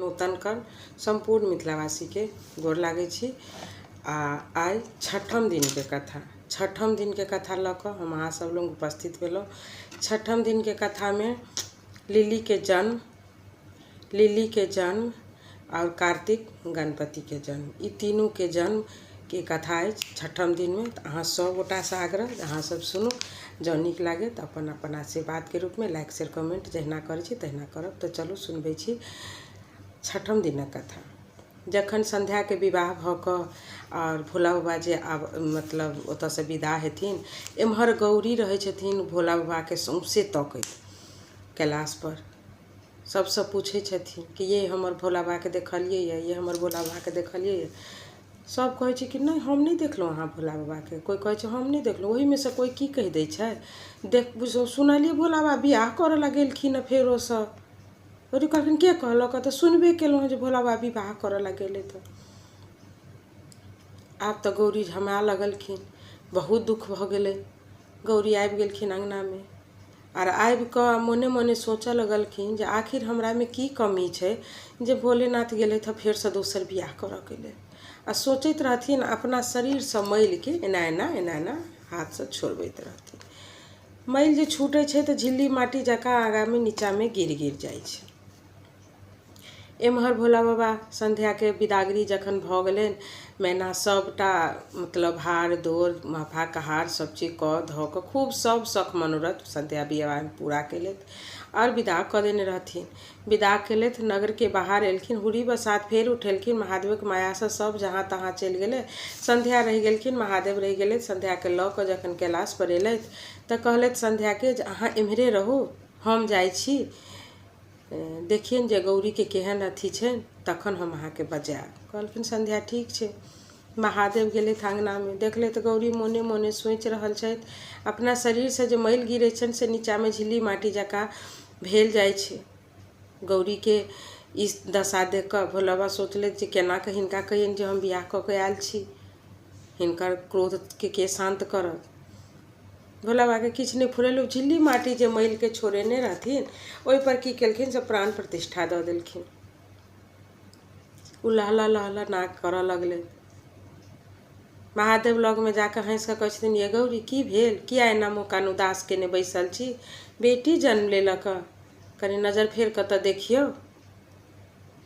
नूतन कर्ण सम्पूर्ण मिथिलावासीके गोर लागै छी। आ आइ छठम दिनके कथा, छठम दिनके कथा लऽ कऽ हम अहाँ सब लोग उपस्थित भेलहुँ। छठम दिनके कथामे लिलीके जन्म, लिलीके जन्म आओर कार्तिक गणपतिके जन्म, ई तीनूके जन्मके कथा अछि छठम दिनमे। तऽ अहाँ सब गोटासँ आग्रह, अहाँ सब सुनू, जँ नीक लागे तऽ अपन अपन आशीर्वादके रूपमे लाइक शेयर कमेंट जहिना करै छी तहिना करब। तऽ चलू सुनबै छी छठम दिनक कथा। जखन संध्याके विवाह भऽ कऽ आओर भोला बाबा जे आब मतलब ओतऽसँ विदा हेथिन, एम्हर गौरी रहै छथिन भोला बाबाके सौँसे तकैत कैलाशपर। सबसँ पूछै छथिन कि ये हमर भोला बाबाके देखलियै ये, ये हमर भोला बाबाके देखलियै ये। सब कहै छै कि नहि हम नहि देखलहुँ अहाँ भोला बाबाके। कोइ कहै छै हम नहि देखलहुँ। ओहिमे सँ कोइ की कहि दै छै, देख सुनलियै भोला बाबा बियाह करऽ लए गेलखिन हँ फेरोसँ। गौरी कहलखिन के कहलक? तऽ सुनबे केलहुँ हँ जे भोला बाबा विवाह करऽ लए गेलै। तऽ आब तऽ गौरी झमाए लगलखिन, बहुत दुःख भऽ गेलै। गौरी आबि गेलखिन अङ्गनामे आर आबि कऽ मोने मोने सोचऽ लगलखिन जे आखिर हमरामे की कमी छै जे भोलेनाथ गेलथि हँ फेरसँ दोसर बियाह करऽके लेल। आ सोचैत रहथिन, अपना शरीरसँ मैलके एना एना एना एना हाथसँ छोड़बैत रहथिन। मैल जे छूटै छै तऽ झिल्ली माटी जकाँ आगाँमे नीचाँमे गिर गिर जाइ छै। एम्हर भोला बाबा संध्याके बिदागरी जखन भऽ गेलनि, मैना सबटा मतलब हार दोर महफाके हार सब चीज कऽ धऽ कऽ खूब सब शख मनोरथ संध्या विवाहमे पूरा केलथि आओर विदा कऽ देने रहथिन। विदा केलथि, नगरके बाहर एलखिन, हुरी बसात फेर उठेलखिन। महादेवक मायासँ सब जहाँ तहाँ चलि गेलै, संध्या रहि गेलखिन, महादेव रहि गेलथि। संध्याके लऽ कऽ जखन कैलाशपर एलथि तऽ कहलथि संध्याके जे अहाँ एम्हरे रहू, हम जाइ छी, देखियनि जे गौरीके केहन अथी छनि, तखन हम अहाँके बजायब। कहलखिन संध्या ठीक छै। महादेव गेलथि अङ्गनामे, देखलथि गौरी मोने मोने सोचि रहल छथि। अपना शरीरसँ जे मैल गिरै छनि से नीचाँमे झिल्ली माटी जकाँ भेल जाइ छै। गौरीके ई दशा देख कऽ भोला बाबा सोचलथि जे केना कऽ हिनका कहियनि जे हम बियाह कऽ कऽ आयल छी, हिनकर क्रोधके के शान्त करत। भोला बाबाके किछु नहि फुरेल, ओ झिल्ली माटी जे मैलके छोड़ेने रहथिन ओहिपर की केलखिन से प्राण प्रतिष्ठा दऽ देलखिन। ओ लहलह लहलह नाक करऽ लगलै। महादेव लगमे जाकऽ हँसि कऽ कहै छथिन, ये गौरी की भेल, किया एना मुँह कान उदास केने बैसल छी? बेटी जन्म लेलक, कनि नजर फेर कऽ तऽ देखियौ।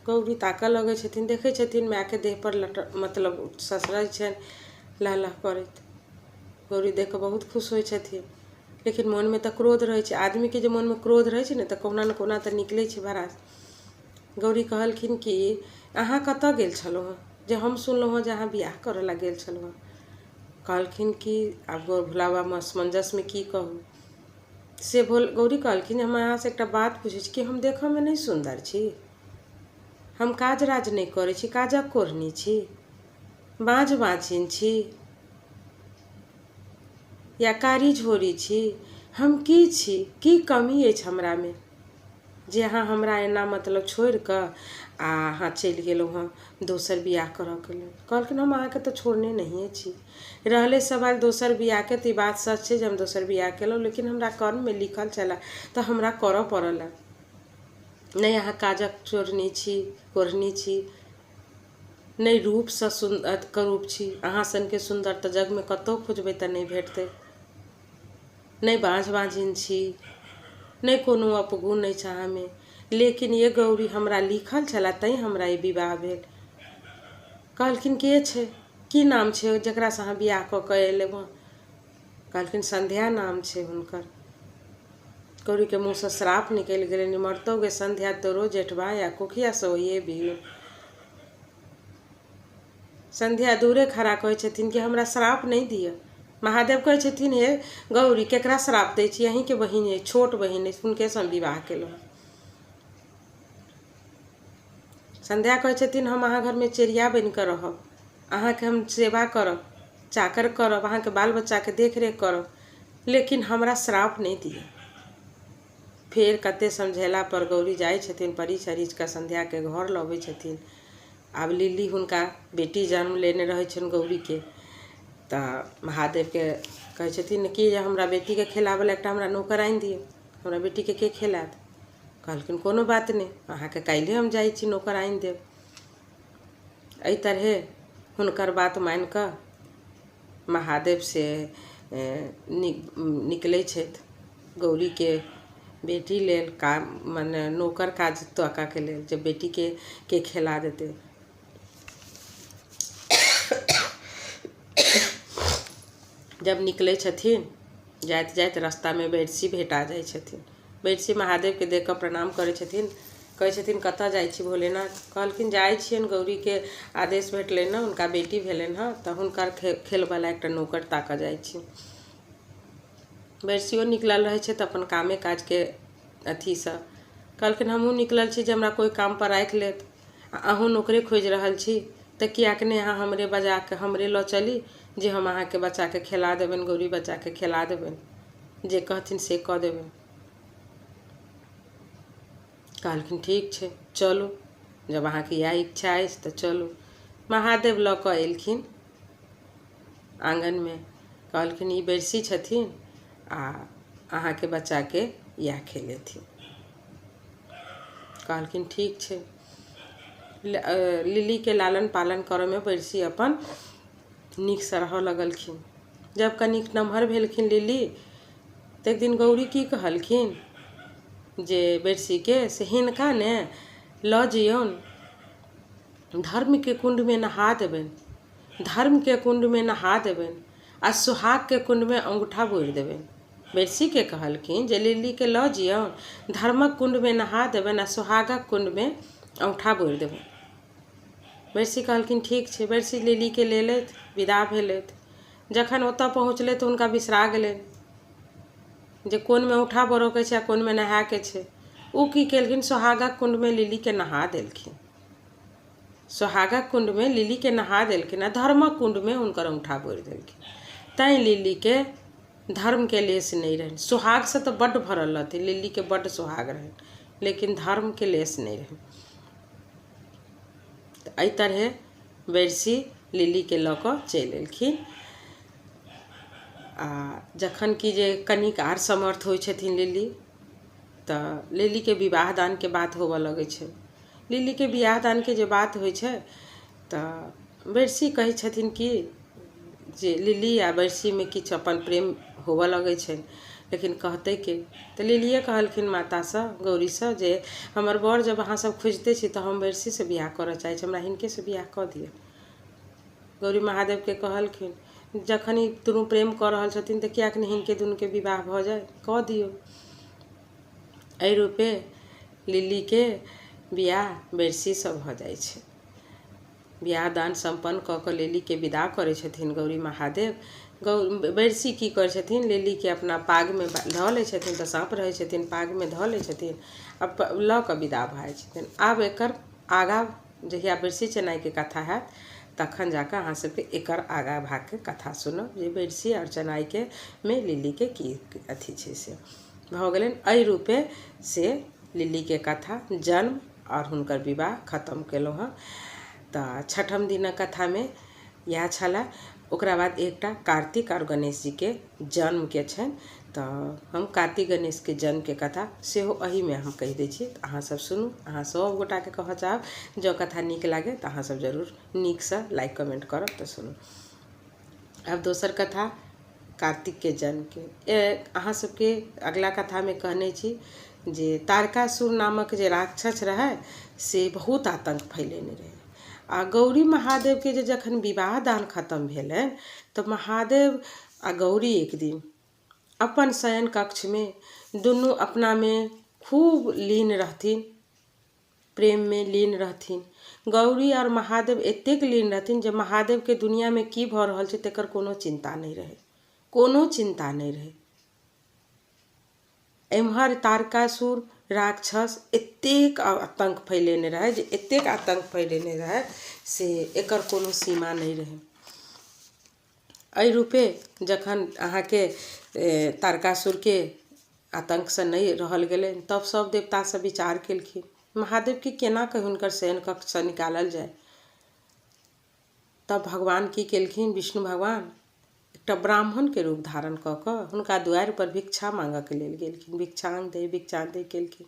गौरी ताकऽ लगै छथिन, देखै छथिन मायके देहपर लट मतलब ससरै छनि लहलह करैत। गौरी देख कऽ बहुत खुश होइ छथिन, लेकिन मोनमे तऽ क्रोध रहै छै। आदमीके जे मोनमे क्रोध रहै छै ने तऽ कहुना ने कहुना तऽ निकलै छै भड़ास। गौरी कहलखिन कि अहाँ कतऽ गेल छलहुँ हँ जे हम सुनलहुँ हँ जे अहाँ बियाह करऽ लए गेल छलहुँ हँ? कहलखिन कि आब भोला बाबा असमंजसमे की कहू से। गौरी कहलखिन हम अहाँसँ एकटा बात पूछै छी कि हम देखऽमे नहि सुन्दर छी? हम काज राज नहि करै छी, काजक कोढ़नी छी, बाँझ बाँझिन छी या कारी झोरी छी? हम की छी, की कमी अछि हमरामे जे अहाँ हमरा एना मतलब छोड़ि कऽ आ अहाँ चलि गेलहुँ हँ दोसर बियाह करऽके लेल? कहलखिन हम अहाँके तऽ छोड़ने नहिए छी। रहलै सवाल दोसर बियाहके, तऽ ई बात सच छै जे हम दोसर बियाह केलहुँ, लेकिन हमरा कर्ममे लिखल छलए तऽ हमरा करऽ पड़ल। नहि अहाँ काजक चोरनी छी, कोढ़नी छी, नहि रूपसँ सुन्दर रूप छी, अहाँ सनके सुन्दर तऽ जगमे कतहु खोजबै तऽ नहि भेटतै, नहि बाँझ बाँझिन छी, नहि कोनो अपगुण अछि अहाँमे, लेकिन ये गौरी हमरा लिखल छलए तैँ हमरा ई विवाह भेल। कहलखिन के छै, की नाम छै जकरासँ अहाँ बियाह कऽ कऽ एलहुँ हँ? कहलखिन संध्या नाम छै हुनकर। गौरीके मुँहसँ श्राप निकलि गेलनि, मरतौ गे संध्या तोरो जेठबा या कोखिया से होइए बिहुन। संध्या दूरे खड़ा कहै छथिन कि हमरा श्राप नहि दिअ। महादेव कहै छथिन हे गौरी केकरा श्राप दै छी, अहीँके बहिन अछि, छोट बहिन अछि, हुनकेसँ हम विवाह केलहुँ। संध्या कहै छथिन हम अहाँ घरमे चेरिया बनि कऽ रहब, अहाँके हम सेवा करब, चाकर करब, अहाँके बाल बच्चाके देखरेख करब, लेकिन हमरा श्राप नहि दिअ। फेर कते समझेला पर गौरी जाइ छथिन, परी छरिच कऽ संध्याके घर लबै छथिन। आब लिली हुनका बेटी जन्म लेने रहै छनि गौरीके, तऽ महादेवके कहै छथिन कि जे हमरा बेटीके खेलाबै लए एकटा हमरा नौकर आनि दिअ, हमरा बेटीके के खेलायत? कहलखिन कोनो बात नहि, अहाँके काल्हिए हम जाइ छी, नौकर आनि देब। एहि तरहे हुनकर बात मानि कऽ महादेव से निकलै छथि गौरीके बेटी लेल काम, मने नौकर काज ताकऽके लेल जे बेटीके के खेला देतै। जब निकलै छथिन जाइत जाइत रास्तामे बैरसी भेटा जाइ छथिन। बैरसी महादेवके देख कऽ प्रणाम करै छथिन, कहै छथिन कतऽ जाइ छी भोलेनाथ? कहलखिन जाइ छियनि, गौरीके आदेश भेटलनि हँ, हुनका बेटी भेलनि हँ, तऽ हुनकर खेलवला एकटा नौकर ताकऽ जाइ छी। बैरसियो निकलल रहै छै तऽ अपन कामे काजके अथीसँ कहलखिन हमहूँ निकलल छी जे हमरा कोइ कामपर राखि लेत, आ अहूँ नौकरे खोजि रहल छी, तऽ किएक नहि अहाँ हमरे बजाके हमरे लऽ चली जे हम अहाँके बच्चाके खेला देबनि, गौरी बच्चाके खेला देबनि, जे कहथिन से कऽ देबनि। कहलखिन ठीक छै चलू, जब अहाँके इएह इच्छा अछि तऽ चलू। महादेव लऽ कऽ एलखिन आँगनमे, कहलखिन ई बैरसी छथिन आ अहाँके बच्चाके इएह खेलेथिन। कहलखिन ठीक छै। लिलीके लालन पालन करऽमे बैरसी अपन नीकसँ रहऽ लगलखिन। जब कनिक नमहर भेलखिन लिली तऽ एक दिन गौरी की कहलखिन जे बैरसीके से हिनका ने लऽ जइयौन, धर्मके कुण्डमे नहा देबनि, धर्मके कुण्डमे नहा देबनि आ सुहागके कुण्डमे अङ्गूठा बोरि देबनि। बैरसीके कहलखिन जे लिलीके लऽ जइयौन, धर्मक कुण्डमे नहा देबनि आ सुहागक कुण्डमे अङ्गूठा बोरि देबनि। बैरसी कहलखिन ठीक छै। बैरसी लिलीके लेलथि, विदा भेलथि। जखन ओतऽ पहुँचलै तऽ हुनका बिसरा गेलनि जे कोनमे औँठा बोरऽके छै आ कोनमे नहायके छै। ओ की केलखिन, सोहागक कुण्डमे लिलीके नहा देलखिन। सोहागक कुण्डमे लिलीके नहा देलखिन आ धर्मक कुण्डमे हुनकर औँठा बोरि देलखिन। तैँ लिलीके धर्मके लेश नहि रहनि। सोहागसँ तऽ बड्ड भरल रहथिन, लिलीके बड्ड सोहाग रहनि, लेकिन धर्मके लेश नहि रहनि। तऽ एहि तरहे बैरसी लिलीके लऽ कऽ चलि एलखिन। आ जखन कि जे कनिक आर समर्थ होइ छथिन लिली, तऽ लिलीके विवाह दानके बात होबऽ लगै छै। लिलीके बियाह दानके जे बात होइ छै तऽ बैरसी कहै छथिन कि जे लिली आ बैरसीमे किछु अपन प्रेम होबऽ लगै छै, लेकिन कहतै के? तऽ लिलिए कहलखिन मातासँ, गौरीसँ, जे हमर वर जब अहाँ सब खोजिते छी तऽ हम बैरसीसँ बियाह करऽ चाहै छी, हमरा हिनकेसँ बियाह कऽ दिअ। गौरी महादेवके कहलखिन जखन ई दुनू प्रेम कऽ रहल छथिन तऽ किएक नहि हिनके दुनूके विवाह भऽ जाय, कऽ दियौ। एहि रूपे लिलीके बियाह बैरसीसँ भऽ जाइ छै। बियाह दान सम्पन्न कऽ कऽ लिलीके विदा करै छथिन गौरी महादेव। बैरसी की करै छथिन, लिलीके अपना पागमे धऽ लै छथिन, तऽ साँप रहै छथिन, पागमे धऽ लै छथिन आ लऽ कऽ विदा भऽ जाइ छथिन। आब एकर आगाँ जहिया बैरसी चेनाइके कथा हैत तखन जाकऽ अहाँ सबके एकर आगाँ भागके कथा सुनब जे बैरसी आओर चेनाइके मे लिलीके की अथी छै से भऽ गेलनि। एहि रूपे से लिलीके कथा, जन्म आओर हुनकर विवाह खतम केलहुँ हँ। तऽ छठम दिनक कथामे इएह छलए। ओकरा बाद एकटा कार्तिक आओर गणेश जीके जन्मके छनि, तऽ हम कार्तिक गणेशके जन्मके कथा सेहो एहीमे हम कहि दै छी, तऽ अहाँसब सुनू। अहाँ सब गोटाके कहऽ चाहब जँ कथा नीक लागै तऽ अहाँसब जरूर नीकसँ लाइक कमेंट करब। तऽ सुनू आब दोसर कथा कार्तिकके जन्मके। अहाँ सबके अगला कथामे कहने छी जे तारकासुर नामक जे राक्षस रहै से बहुत आतंक फैलेने रहै। आ गौरी महादेवके जे जखन विवाह दान खतम भेलनि तऽ महादेव आ गौरी एक दिन अपन शयन कक्षमे दुनू अपनामे खूब लीन रहथिन, प्रेममे लीन रहथिन। गौरी आओर महादेव एतेक लीन रहथिन जे महादेवके दुनियामे की भऽ रहल छै तकर कोनो चिन्ता नहि रहै, कोनो चिन्ता नहि रहै। एम्हर तारकासुर राक्षस एतेक आतंक फैलेने रहै जे एतेक आतंक फैलेने रहै से एकर कोनो सीमा नहि रहै। एहि रूपे जखन अहाँके तारकासुरके आतंकसँ नहि रहल गेलनि तब सब देवता सब विचार केलखिन महादेवके केना कऽ हुनकर शयन कक्षसँ निकालल जाय। तब भगवान की केलखिन, विष्णु भगवान एकटा ब्राह्मणके रूप धारण कऽ कऽ हुनका दुआरि पर भिक्षा मांगऽके लेल गेलखिन। भिक्षांग दे भिक्षांग दे केलखिन।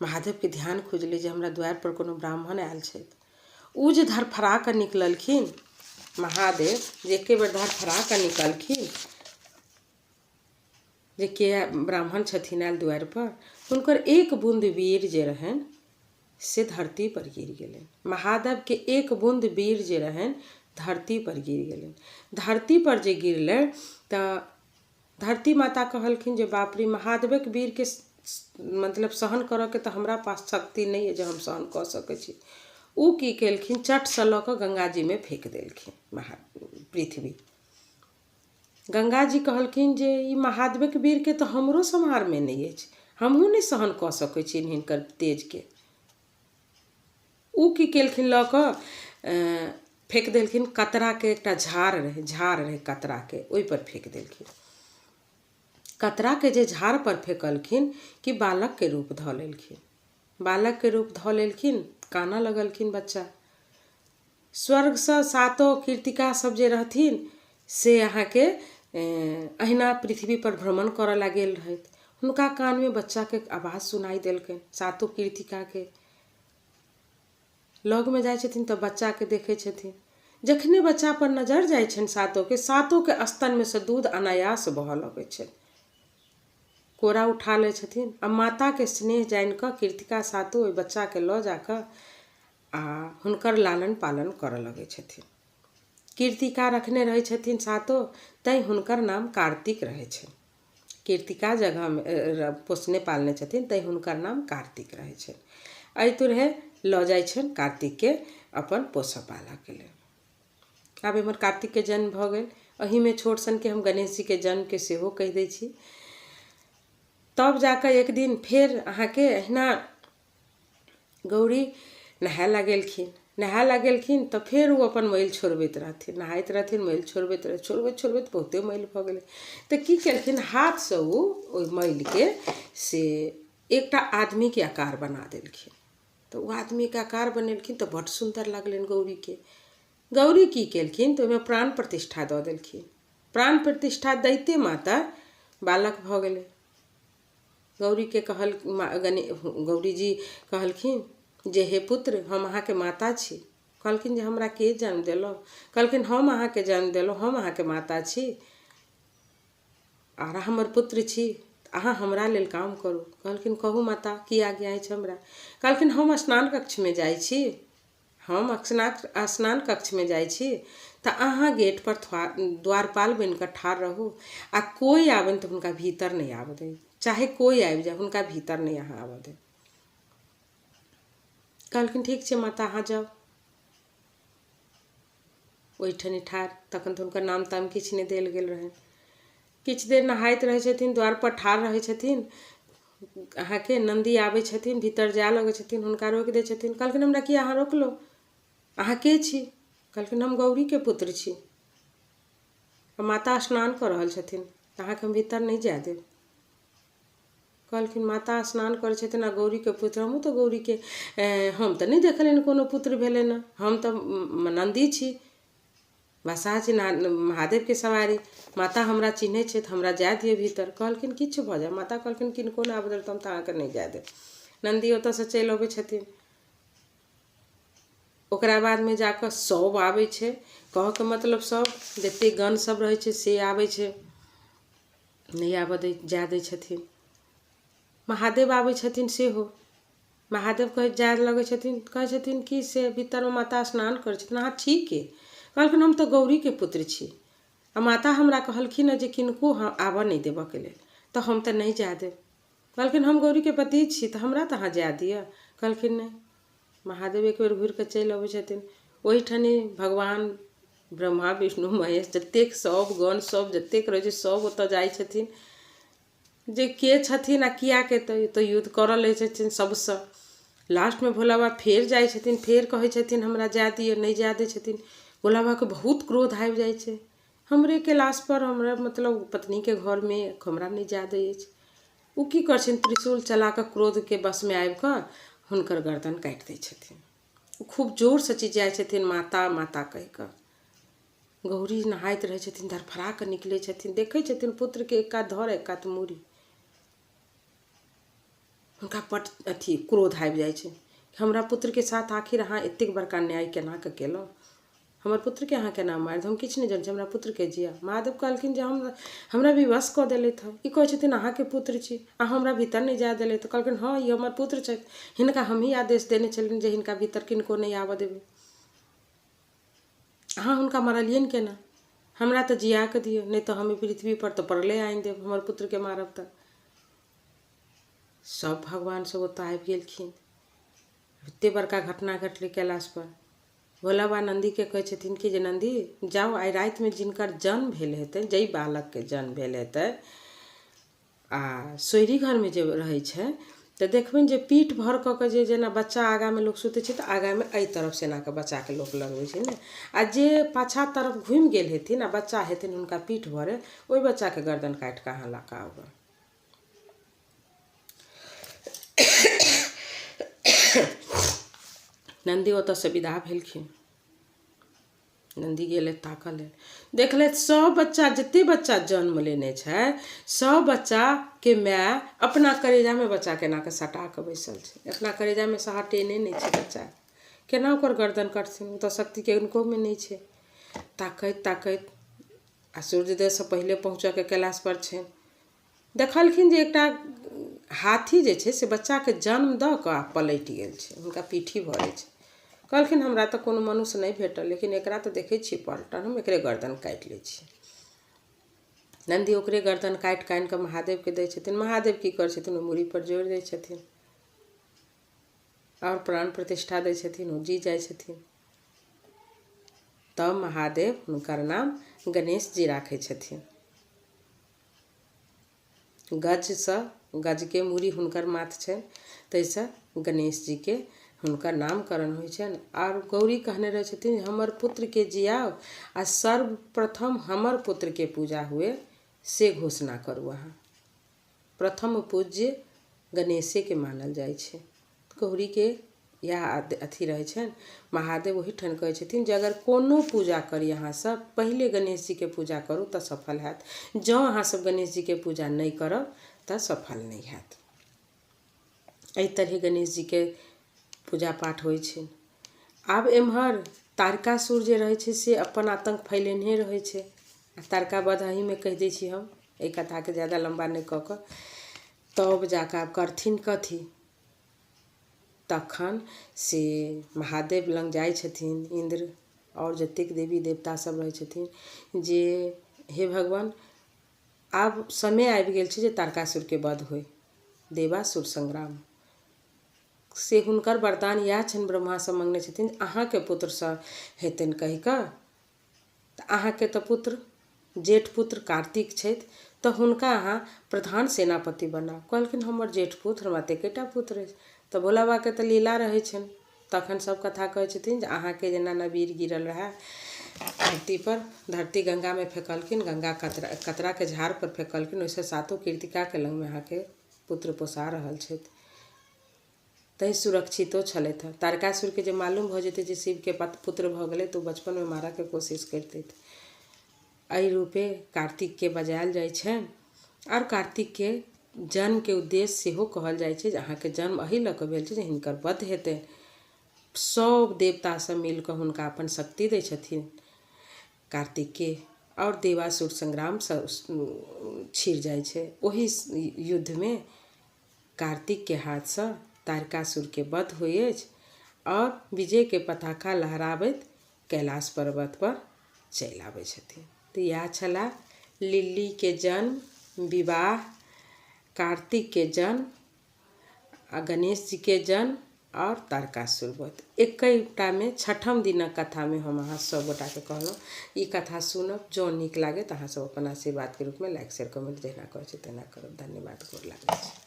महादेवके ध्यान खुजलै जे हमरा द्वारिपर कोनो ब्राह्मण आयल छथि। ओ जे धरफड़ा कऽ निकललखिन महादेव, जे एके बेर धरफड़ा कऽ निकलखिन जे के ब्राह्मण छथिन आयल द्वारिपर, हुनकर एक बून्द वीर जे रहनि से धरतीपर गिर गेलनि। महादेवके एक बून्द वीर जे रहनि धरतीपर गिर गेलनि। धरतीपर जे गिरलै तऽ धरती माता कहलखिन जे बाप रे, महादेवक वीरके मतलब सहन करऽके तऽ हमरा पास शक्ति नहि अइ जे हम सहन कऽ सकै छी। ओ की केलखिन, चटसँ लऽ कऽ गङ्गाजीमे फेक देलखिन महा पृथ्वी। गङ्गाजी कहलखिन जे ई महादेवक वीरके तऽ हमरो सम्हारमे नहि अछि, हमहूँ नहि सहन कऽ सकै छी हिनकर तेजके। ओ की केलखिन, लऽ कऽ फेक देलखिन। कतराके एकटा झाड़ रहै, झाड़ रहै कतराके, ओहिपर फेक देलखिन। कतराके जे झाड़पर फेकलखिन कि बालकके रूप धऽ लेलखिन। बालकके रूप धऽ लेलखिन, कानऽ लगलखिन बच्चा। स्वर्गसँ सातो कीर्तिका सब जे रहथिन से अहाँके अहिना पृथ्वीपर भ्रमण करऽ लए गेल रहथि। हुनका कानमे बच्चाके आवाज सुनाइ देलकनि। सातो कीर्तिकाके लगमे जाइ छथिन तऽ बच्चाके देखै छथिन। जखने बच्चापर नजरि जाइ छनि सातोके, सातोके स्तनमे सँ दूध अनायास बहऽ लगै छनि। कोरा उठा लै छथिन आ माताके स्नेह जानि कऽ कीर्तिका सातो ओहि बच्चाके लऽ जा कऽ आ हुनकर लालन पालन करऽ लगै छथिन। कीर्तिका रखने रहै छथिन सातो, तैँ हुनकर नाम कार्तिक रहै छनि। कीर्तिका जगहमे पोसने पालने छथिन तैँ हुनकर नाम कार्तिक रहै छनि। एहि तरहे लऽ जाइ छनि कार्तिकके अपन पोसऽ पालऽके लेल। आब एम्हर कार्तिकके जन्म भऽ गेल। एहिमे छोट सनके हम गणेश जीके जन्मके सेहो कहि दै छी। तब जाकऽ एक दिन फेर अहाँके अहिना गौरी नहाय लए गेलखिन। नहाय लए गेलखिन तऽ फेर ओ अपन मैल छोड़बैत रहथिन, नहाइत रहथिन, मैल छोड़बैत रहथिन, छोड़बैत छोड़बैत बहुते मैल भऽ गेलै। तऽ की केलखिन, हाथसँ ओ ओहि मैलके से एकटा आदमीके आकार बना देलखिन। तऽ ओ आदमीके आकार बनेलखिन तऽ बड्ड सुन्दर लगलनि गौरीके। गौरी की केलखिन तऽ ओहिमे प्राण प्रतिष्ठा दऽ देलखिन। प्राण प्रतिष्ठा दैते मातर बालक भऽ गेलै। गौरीके कहल गौरीजी कहलखिन जे हे पुत्र, हम अहाँके माता छी। कहलखिन जे हमरा के जन्म देलहुँ? कहलखिन हम अहाँके जन्म देलहुँ, हम अहाँके माता छी आर हमर पुत्र छी, अहाँ हमरा लेल काम करू। कहलखिन कहू माता, की आज्ञा अछि हमरा? कहलखिन हम स्नान कक्षमे जाइ छी, हम स्नान कक्षमे जाइ छी तऽ अहाँ गेटपर द्वारपाल बनि कऽ ठाढ़ रहू आ कोइ आबनि तऽ हुनका भीतर नहि आबऽ देब, चाहे कोइ आबि जाय हुनका भीतर नहि अहाँ आबऽ देब। कहलखिन ठीक छै माता, अहाँ जाउ। ओहिठनी ठाढ़, तखन तऽ हुनकर नाम ताम किछु नहि देल गेल रहनि। किछु देर नहाइत रहै छथिन, द्वारपर ठाढ़ रहै छथिन, अहाँके नन्दी आबै छथिन, भीतर जाय लगै छथिन, हुनका रोकि दै छथिन। कहलखिन हमरा किया अहाँ रोकलहुँ, अहाँ के छी? कहलखिन हम गौरीके पुत्र छी, माता स्नान कऽ रहल छथिन, अहाँके हम भीतर नहि जाय देब। कहलखिन माता स्नान करै छथिन आ गौरीके पुत्र, हमहूँ तऽ गौरीके, हम तऽ नहि देखलियनि कोनो पुत्र भेलनि हँ, हम तऽ नन्दी छी, बसहा छी, महादेवके सवारी, माता हमरा चिन्है छथि, हमरा जाय दिअ भीतर। कहलखिन किछु भऽ जाय। माता कहलखिन किनको नहि आबऽ देब तऽ हम तऽ अहाँके नहि जाय देब। नन्दी ओतऽसँ चलि अबै छथिन। ओकरा बादमे जाकऽ सब आबै छै, कहऽके मतलब सब जतेक गण सब रहै छै से आबै छै, नहि आबऽ दै जाय दै छथिन। महादेव आबै छथिन सेहो। महादेव कहै जाय लगै छथिन, कहै छथिन कि से भीतरमे माता स्नान करै छथिन, अहाँ छी के? कहलखिन हम तऽ गौरीके पुत्र छी आ माता हमरा कहलखिन हँ जे किनको आबऽ नहि देबऽके लेल, तऽ हम तऽ नहि जाय देब। कहलखिन हम गौरीके पति छी तऽ हमरा तऽ अहाँ जाय दिअ। कहलखिन नहि। महादेव एक बेर घुरि कऽ चलि अबै छथिन। ओहिठनी भगवान ब्रह्मा विष्णु महेश जतेक सब गण सब जतेक रहै छै सब ओतऽ जाइ छथिन जे के छथिन आ कियाके तऽ युद्ध करऽ लै छथिन सबसँ। लास्टमे भोला बाबा फेर जाइ छथिन, फेर कहै छथिन हमरा जाय दिअ, नहि जाय दै छथिन। भोला बाबाके बहुत क्रोध आबि जाइ छै, हमरे कैलाशपर हमरा मतलब पत्नीके घरमे हमरा नहि जाय दै अछि। ओ की करै छथिन, त्रिशूल चला कऽ क्रोधके वशमे आबि कऽ हुनकर गर्दन काटि दै छथिन। ओ खूब जोरसँ चिचियाइ छथिन माता माता कहि कऽ। गौरी नहाइत रहै छथिन, धड़फड़ा कऽ निकलै छथिन, देखै छथिन पुत्रके एक कात धड़ एक कात मूड़ी। हुनका बड्ड अथी क्रोध आबि जाइ छै, हमरा पुत्रके साथ आखिर अहाँ एतेक बड़का न्याय केना कऽ केलहुँ, हमर पुत्रके अहाँ केना मारि, हम किछु नहि जनै छी, हमरा पुत्रके जिया। महादेव कहलखिन जे हम हमरा विवश कऽ देलथि हँ, ई कहै छथिन अहाँके पुत्र छी, अहाँ हमरा भीतर नहि जाय देलथि। कहलखिन हँ ई हमर पुत्र छथि, हिनका हमही आदेश देने छलियनि जे हिनका भीतर किनको नहि आबऽ देबै, अहाँ हुनका मारलियनि केना, हमरा तऽ जिया कऽ दिअ, नहि तऽ हम ई पृथ्वीपर तऽ प्रलय आनि देब, हमर पुत्रके मारब तऽ। सब भगवान सब ओतऽ आबि गेलखिन। एते बड़का घटना घटलै कैलाशपर। भोला बाबा नन्दीके कहै छथिन कि जे नन्दी जाउ आइ रातिमे जिनकर जन्म भेल हेतै, जाहि बालकके जन्म भेल हेतै आ सोहरी घरमे जे रहै छै तऽ देखबनि जे पीठ भर कऽ कऽ जे जेना बच्चा आगाँमे लोक सुतै छै तऽ आगाँमे एहि तरफसँ एना कऽ बच्चाके लोक लगबै छै ने, आ जे पाछाँ तरफ घुमि गेल हेथिन आ बच्चा हेथिन हुनका पीठ भरे, ओहि बच्चाके गर्दन काटि कऽ अहाँ लऽ कऽ आउ। नन्दी ओतऽसँ विदा भेलखिन। नन्दी गेलथि ताकऽ लेल, देखलथि सब बच्चा जते बच्चा जन्म लेने छै सब बच्चाके माय अपना करेजामे बच्चाके एना कऽ सटा कऽ बैसल छै, अपना करेजामे सँ हटेने नहि छै बच्चा, केना ओकर गर्दन कटथिन, ओ तऽ शक्ति किनकोमे नहि छै। ताकैत ताकैत आ सूर्योदयसँ पहिले पहुँचऽके कैलाशपर छनि। देखलखिन जे एकटा हाथी जे छै से बच्चाके जन्म दऽ कऽ आ पलटि गेल छै, हुनका पीठी भरै छै। कहलखिन हमरा तऽ कोनो मनुष्य नहि भेटल, लेकिन एकरा तऽ देखै छियै पलटल, हम एकरे गर्दन काटि लै छी। नन्दी ओकरे गर्दन काटि कऽ आनि कऽ महादेवके दै छथिन। महादेव की करै छथिन, ओ मूड़ीपर जोड़ि दै छथिन आओर प्राण प्रतिष्ठा दै छथिन, ओ जी जाइ छथिन। तब महादेव हुनकर नाम गणेश जी राखै छथिन। गजसँ गजके मूड़ी हुनकर माथ छनि, ताहिसँ गणेश जीके हुनकर नामकरण होइ छनि। आओर गौरी कहने रहै छथिन हमर पुत्रके जियाउ आ सर्वप्रथम हमर पुत्रके पूजा हुए से घोषणा करू अहाँ। प्रथम पूज्य गणेशेके मानल जाइ छै। गौरीके इएह अथी रहै छनि। महादेव ओहिठाम कहै छथिन जे अगर कोनो पूजा करी अहाँ सब, पहिले गणेश जीके पूजा करू तऽ सफल हैत, जँ अहाँ सब गणेश जीके पूजा नहि करब तऽ सफल नहि हैत। एहि तरहे गणेश जीके पूजा पाठ होइ छनि। आब एम्हर तारकासुर जे रहै छै से अपन आतङ्क फैलेनहे रहै छै। आ तारका वध अहीमे कहि दै छी हम, एहि कथाके ज्यादा लम्बा नहि कऽ कऽ। तब जाकऽ आब करथिन कथी, तखन से महादेव लग जाइ छथिन इन्द्र आओर जतेक देवी देवता सब रहै छथिन जे हे भगवान आब समय आबि गेल छै जे तारकासुरके वध होइ, देवासुर संग्राम। से हुनकर वरदान इएह छनि, ब्रह्मासँ मङ्गने छथिन अहाँके पुत्रसँ हेतनि कहि कऽ, तऽ अहाँके तऽ पुत्र जेठ पुत्र कार्तिक छथि, तऽ हुनका अहाँ प्रधान सेनापति बनाउ। कहलखिन हमर जेठ पुत्र, हमरा तऽ एकेटा पुत्र अछि। तऽ भोला बाबाके तऽ लीला रहै छनि, तखन सब कथा कहै छथिन जे अहाँके जेना नबीर गिरल रहए धरतीपर, धरती गङ्गामे फेकलखिन, गङ्गा कतरा कतराके झाड़पर फेकलखिन, ओहिसँ सातो कृतिकाके लगमे अहाँके पुत्र पोसा रहल छथि, तैँ सुरक्षितो छलथि हँ। तारकासुरके जे मालूम भऽ जेतै जे शिवके पुत्र भऽ गेलै तऽ ओ बचपनमे मारऽके कोशिश करितथि। एहि रूपे कार्तिकके बजायल जाइ छनि आओर कार्तिकके जन्मके उद्देश्य सेहो कहल जाइ छै जे अहाँके जन्म एहि लऽ कऽ भेल छै जे हिनकर वध हेतै। सभ देवता सब मिल कऽ हुनका अपन शक्ति दै छथिन कार्तिकके, आओर देवासुर संग्राम छिड़ जाइ छै। ओहि युद्धमे कार्तिकके हाथसँ तारकासुरके वध होइ अछि आओर विजयके पताका लहराबैत कैलाश पर्वतपर चलि आबै छथिन। तऽ इएह छलाह लिलीके जन्म, विवाह, कार्तिकके जन्म आ गणेश जीके जन्म आओर तारकासुर वध। एकैटामे छठम दिनक कथामे हम अहाँ सब गोटाके कहलहुँ। ई कथा सुनब जँ नीक लागै तऽ अहाँ सब अपन आशीर्वादके रूपमे लाइक शेयर कमेंट जहिना कहै छी तहिना करब। धन्यवाद, गोर लागै छी।